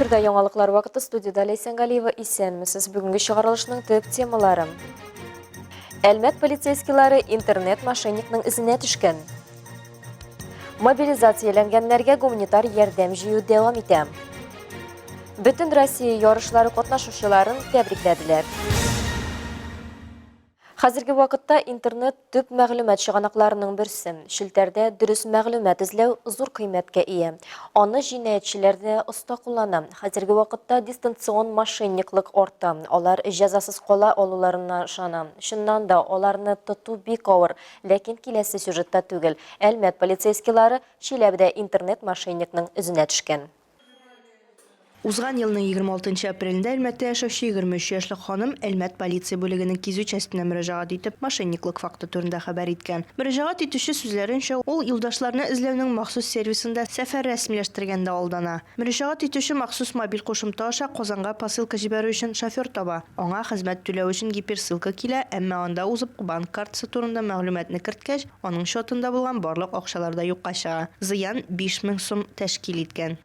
Эфирда яңалыклар вакыты студиядә Ләйсән Галиева исәнмесез. Бүгенге чыгарылышның төп темалары. Әлмәт полицейскийлары интернет-мошенникның эзенә төшкән. Мобилизацияләнгәннәргә гуманитар ярдәм җыю дәвам итә. Бөтен Россия ярышлары катнашучыларын тәбрикләделәр. Хәзерге вакытта интернет төп мәгълүмат чыганакларының берсе. Челтәрдә дөрес мәгълүмат эзләү зур кыйммәткә ия. Аны җинаятьчеләр дә оста куллана. Хәзерге вакытта дистанцион мошенниклык арта. Алар җәзасыз кала алуларына ышана. Чыннан да, аларны тоту бик авыр. Ләкин киләсе сюжетта түгел. Әлмәт полицейскийлары Чиләбедә интернет-мошенникның эзенә төшкән. Узган елның 26 нчы апрелендә Әлмәттә яшәүче 23 яшьлек ханым Әлмәт полиция бүлегенең кизү частенә мөрәҗәгать итеп, мошенниклык факты турында хәбәр иткән. Мөрәҗәгать итүче сүзләренчә, ул юлдашларны эзләүнең махсус сервисында сәфәр рәсмиләштергәндә алдана. Мөрәҗәгать итүче махсус мобиль кушымта аша Казанга посылка җибәрү өчен шофер таба. Аңа хезмәт түләү өчен гиперссылка килә, әмма анда узып банк картасы турында мәгълүматны керткәч, аның счетында булган барлык акчалар да юкка чыга. Зыян 5000 сум тәшкил иткән.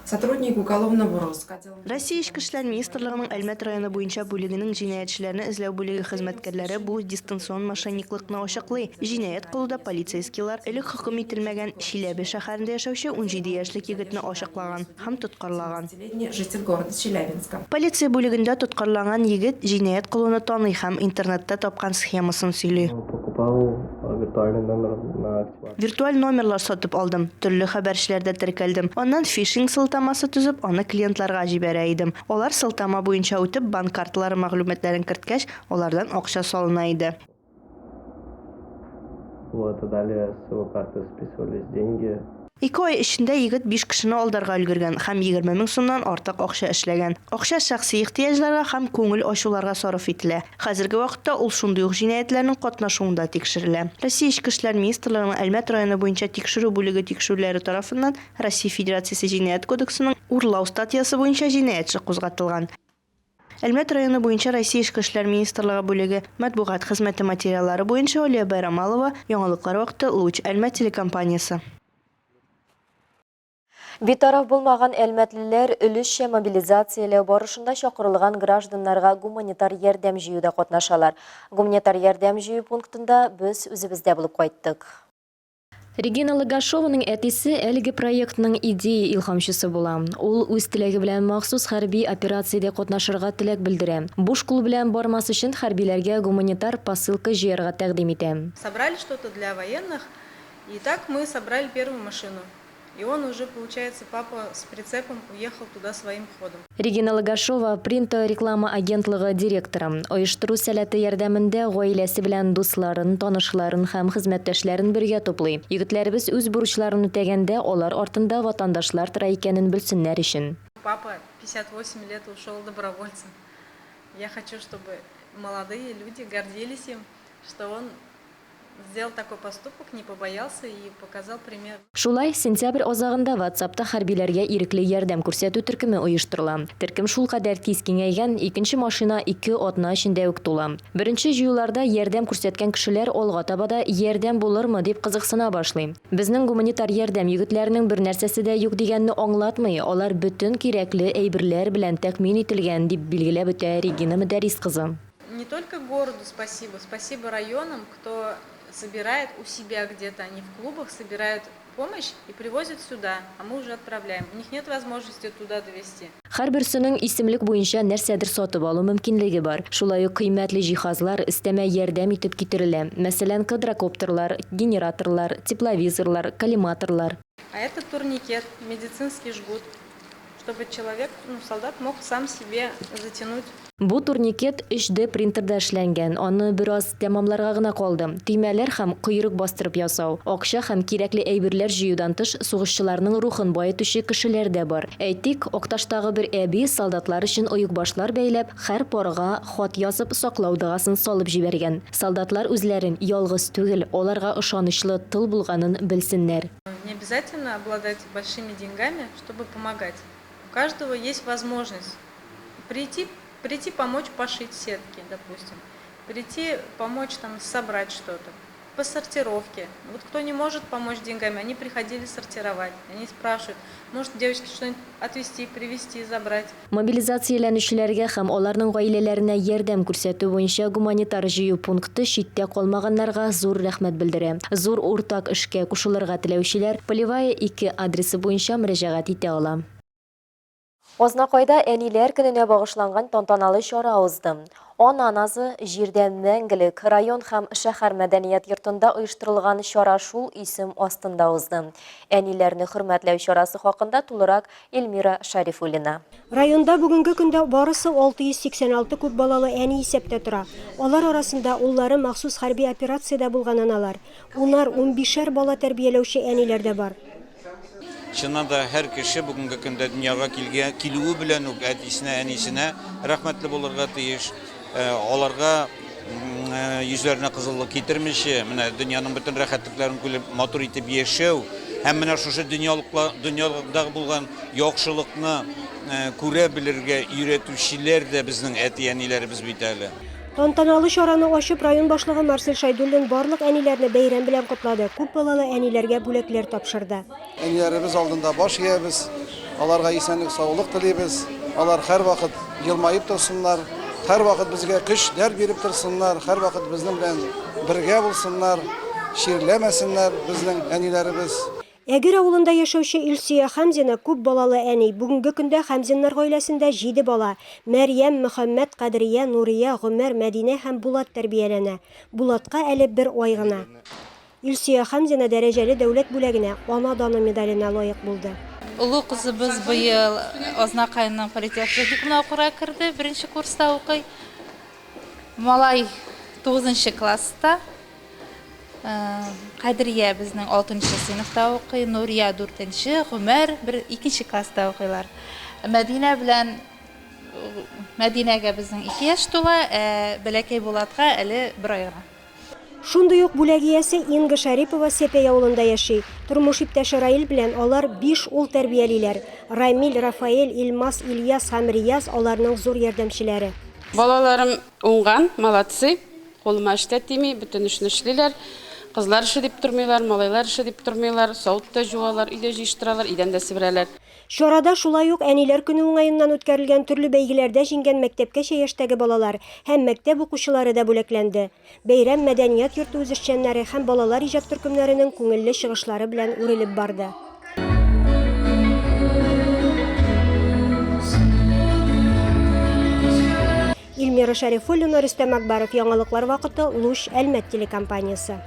Сотрудник уголовного розыска отдела. Россия Эчке эшләр министрлыгының Әлмәт районы буенча бүлегенең җинаятьчеләрне эзләү бүлеге хезмәткәрләре бу дистанцион мошенниклыкны ачыклый. Җинаять кылуда полицейскийлар элек хөкем ителмәгән Чиләбе шәһәрендә яшәүче 17 яшьлек егетне ачыклаган һәм тоткарлаган. Житель города Челябинска. Полиция бүлегендә тоткарланган егет җинаять кылуны таный һәм интернетта тапкан схемасын сөйли. Покупал виртуальный номер на активацию. Виртуаль номерлар сатып алдым, төрле хәбәрчеләрдә теркәлдем. Аннан фишинг сылтамасы төзеп, аны клиентларга җибәрә идем. Алар сылтама буенча үтеп, банк карталары мәгълүматларын керткәч, алардан акча салына иде. Вот, а далее с его карты списывались деньги. Ике ай эчендә егет биш кешене алдарга өлгергән һәм 20 мең сумнан артык акча эшләгән. Акча шәхси ихтыяҗларга һәм күңел ачуларга сарыф ителә. Хәзерге вакытта ул шундый ук җинаятьләрнең катнашуында тикшерелә. Россия Эчке эшләр министрлыгының Әлмәт районы буенча тикшерү бүлеге тикшерүләре тарафыннан Россия Федерациясе Җинаять кодексының Урлау статьясы буенча җинаять эше кузгатылган. Әлмәт районы буенча Россия Эчке эшләр министрлыгы бүлеге матбугат хезмәте материаллары буенча Алия Байрамалова, Яңалыклар вакыты, Луч, Әлмәт телекомпаниясе. Битараф булмаган әлмәтлеләр өлешчә мобилизацияләү барышында чакырылган гражданнарга гуманитар ярдәм җыюда катнашалар. Гуманитар ярдәм җыю пунктында без үзебез дә булып кайттык. Регина Логашованың әтисе әлеге проектның идея илһамчысы була. Ул үз теләге белән махсус хәрби операциядә катнашырга теләк белдерә. Буш кул белән бармас өчен хәрбиләргә гуманитар посылка җыярга тәкъдим итә. Собрали что-то для военных, и так мы собрали первую машину. И он уже, получается, папа с прицепом уехал туда своим ходом. Регина Логашова, Принто реклама агентлыгы директоры. Оештыру сәләте ярдәмендә гаиләсе белән дусларын, танышларын һәм хезмәттәшләрен бергә туплый. Егетләребез үз бурычларын үтәгәндә, алар артында ватандашлар тора икәнен белсеннәр өчен. Папа 58 лет ушел добровольцем. Я хочу, чтобы молодые люди гордились им, что он Сделал такой поступок, не побоялся и показал пример. Шулай, сентябрь азагында ватсапта хәрбиләргә ирекле ярдәм күрсәтү төркеме оештырыла. Төркем шулкадәр тиз киңәйгән, икенче машина ике атна эчендә үк тула. Беренче җыюларда ярдәм күрсәткән кешеләр алга таба да ярдәм булырмы, дип кызыксына башлый. Безнең гуманитар ярдәм егетләренең бернәрсәсе дә юк дигәнне аңлатмый, алар бөтен кирәкле әйберләр белән тәэмин ителгән, дип билгеләп үтә Регина Мөдәррис кызы. Не только городу спасибо, спасибо районам, кто собирает у себя где-то, они в клубах собирают помощь и привозят сюда, а мы уже отправляем. У них нет возможности туда довести. Һәрберсенең исемлек буенча нәрсәдер сатып алу мөмкинлеге бар. Шулай ук кыйммәтле җиһазлар өстәмә ярдәм итеп китерелә. Мәсәлән, квадрокоптерлар, генераторлар, тепловизорлар, коллиматорлар. А это турникет, медицинский жгут, чтобы человек, ну, солдат мог сам себе затянуть. Бу турникет 3D принтерда эшләнгән, аны бераз тәмамларга гына калды. Төймәләр һәм койрык бастырып ясау, акча һәм кирәкле әйберләр җыюдан тыш, сугышчыларның рухын баетучы кешеләр дә бар. Әйтик, Акташтагы бер әби солдатлар өчен оекбашлар бәйләп, һәр парга хат язып, саклау догасын салып җибәргән. Солдатлар үзләрен ялгыз түгел, аларга ышанычлы тыл булганын белсеннәр. Не обязательно обладать большими деньгами, чтобы помогать. У каждого есть возможность прийти, прийти помочь пошить сетки, допустим, прийти помочь там собрать что-то. По сортировке. Вот кто не может помочь деньгами, они приходили сортировать. Они спрашивают, может, девочки что-нибудь отвезти, привезти, забрать. Мобилизацияләнүчеләргә һәм аларның гаиләләренә ярдәм күрсәтү буенча гуманитар җыю пункты читтә калмаганнарга зур рәхмәт белдерә. Зур уртак эшкә кушылырга теләүчеләр Полевая 2 адресы буенча мөрәҗәгать итә ала. Азнакайда Әниләр көненә багышланган тантаналы чара узды. Ана назы, җирдә мәңгелек район һәм шәһәр мәдәният йортында оештырылган чара шул исем астында узды. Әниләрне хөрмәтләү чарасы хакында тулырак Эльмира Шәрифуллина. Районда бүгенге көндә барысы 686 күп балалы әни исәптә тора. Алар арасында уллары махсус хәрби операциядә булган аналар, унар, унбишәр бала тәрбияләүче әниләр дә бар. Чыннан да, һәр кеше бүгенге көндә дөньяга килгән, килүе белән үк әтисенә, әнисенә рәхмәтле булырга тиеш. Э, аларга э, йөзләренә кызыллык китермичә, менә дөньяның бөтен рәхәтлекләрен күреп, матур итеп яшәү һәм менә шушы дөньялыкла, дөньядагы булган яхшылыкны э, күрә белергә өйрәтүчеләр дә безнең әти-әниләребез бит әле. Тантаналы чараны ачып, район башлыгы Марсель Шәйдуллин барлык әниләрне бәйрәм белән котлады, күп балалы әниләргә бүләкләр тапшырды. Әниләребез алдында баш иябез, аларга исәнлек-саулык телибез. Алар һәрвакыт елмаеп торсыннар, һәрвакыт безгә көч, дәрт биреп торсыннар, һәрвакыт безнең белән бергә булсыннар, чирләмәсеннәр безнең әниләребез. Әгер авылында яшәүче Илсөя Хәмзина күп балалы әни. Бүгенге көндә Хәмзиннар гаиләсендә җиде бала, Мәрьям, Мөхәммәт, Кадрия, Нурия, Гомәр, Мәдинә һәм Булат тәрбияләнә. Булатка әле бер ай гына. Илсөя Хәмзина дәрәҗәле дәүләт бүләгенә, Ана даны медаленә лаек булды. Олы кызыбыз быел Азнакайның политехникумына укырга керде, беренче курста укый. Малай тугызынчы класста. Кадрия безнең алтынчы сыйныфта укый, Нурия дүртенче, Гомәр бер икенче класста укыйлар. Мәдинә белән Мәдинәгә безнең ике яшь тула, ә бәләкәй Булатка әле бер ай гына. Шундый ук бүләк иясе Инга Шәрипова Сәпәй авылында яши. Тормыш иптәше Раил белән алар биш ул тәрбиялиләр. Рамил, Рафаэль, Илмас, Ильяс һәм Рияз аларның зур ярдәмчеләре. Балаларым уңган, молодцы. Кулыма эш тә тими, бөтен эшне эшлиләр. Кызлар эше дип тормыйлар, малайлар эше дип тормыйлар, савыт та җуалар, өй дә җыештыралар, идән дә себерәләр. Чарада шулай ук Әниләр көне уңаеннан үткәрелгән төрле бәйгеләрдә җиңгән мәктәпкәчә яшьтәге балалар һәм мәктәп укучылары да бүләкләнде. Бәйрәм мәдәният йорты үзешчәннәре һәм балалар иҗат төркемнәренең күңелле чыгышлары белән үрелеп барды. Илмира Шәрифуллина, Рөстәм Акбаров, Яңалыклар вакыты, Луч, Әлмәт телекомпаниясе.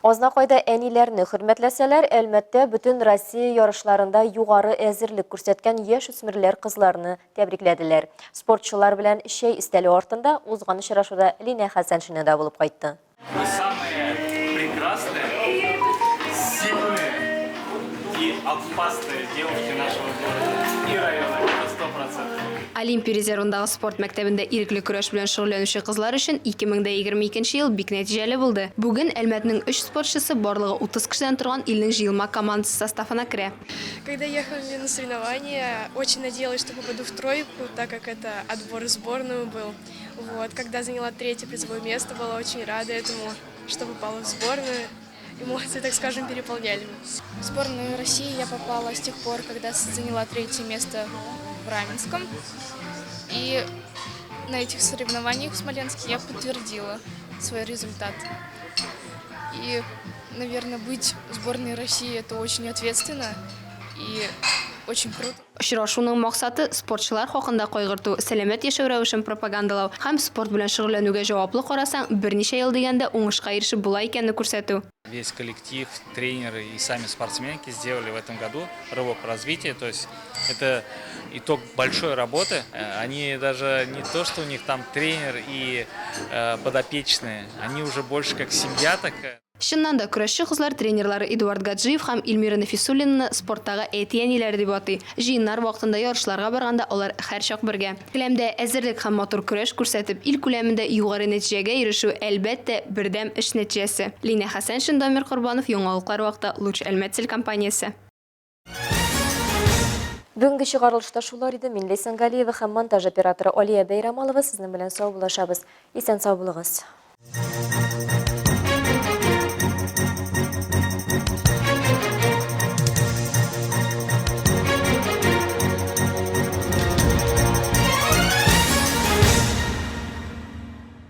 Азнакайда әниләрне хөрмәтләсәләр, Әлмәттә бөтен Россия ярышларында югары әзерлек күрсәткән яшүсмерләр кызларны тәбрикләделәр. Спортчылар белән чәй өстәле артында узган очрашуда Линә Хәсәншина да булып кайтты. Вы самые прекрасные, сильные и опасные девушки нашего города и района, это 100%. Олимпия резервындагы спорт мәктәбендә ирекле көрәш белән шөгыльләнүче кызлар өчен 2022 ел бик нәтиҗәле булды. Бүген Әлмәтнең өч спортчысы барлыгы 30 кешедән торган илнең җыелма командасы составына керә. Когда ехали на соревнования, очень надеялась, что попаду в тройку, так как это отбор в сборную был. Вот, когда заняла третье призовое место, была очень рада этому, что попала в сборную. Эмоции, так скажем, переполняли. В сборную России я попала с тех пор, когда заняла третье место в Раменском. И на этих соревнованиях в Смоленске я подтвердила свой результат. И, наверное, быть в сборной России – это очень ответственно и очень круто. Очрашуның максаты, спортчылар хакында кайгырту, сәламәт яшәү рәвешен пропагандалау һәм спорт белән шөгыльләнүгә җаваплы карасаң, берничә ел дигәндә уңышка ирешеп була икәнне күрсәтү. Весь коллектив, тренеры и сами спортсменки сделали в этом году рывок развития. То есть это итог большой работы. Они даже не то, что у них там тренер и подопечные, они уже больше как семья такая. Чыннан да, көрәшче кызлар тренерлары Эдуард Гаджиев һәм Эльмира Нәфисуллинаны спорттагы әти-әниләре дип атый. Җыеннар вакытында ярышларга барганда алар һәрчак бергә. Келәмдә әзерлек һәм матур көрәш күрсәтеп, ил күләмендә югары нәтиҗәгә ирешү, әлбәттә, бердәм эш нәтиҗәсе. Линә Хәсәншин, Дамир Корбанов, Яңалыклар вакыты, Луч Әлмәт телекомпаниясе. Бүгенге чыгарылышта шулар иде. Мин Ләйсән Галиева һәм монтаж операторы Алия Бәйрамалова сезнең белән саубуллашабыз. Исән сау булыгыз.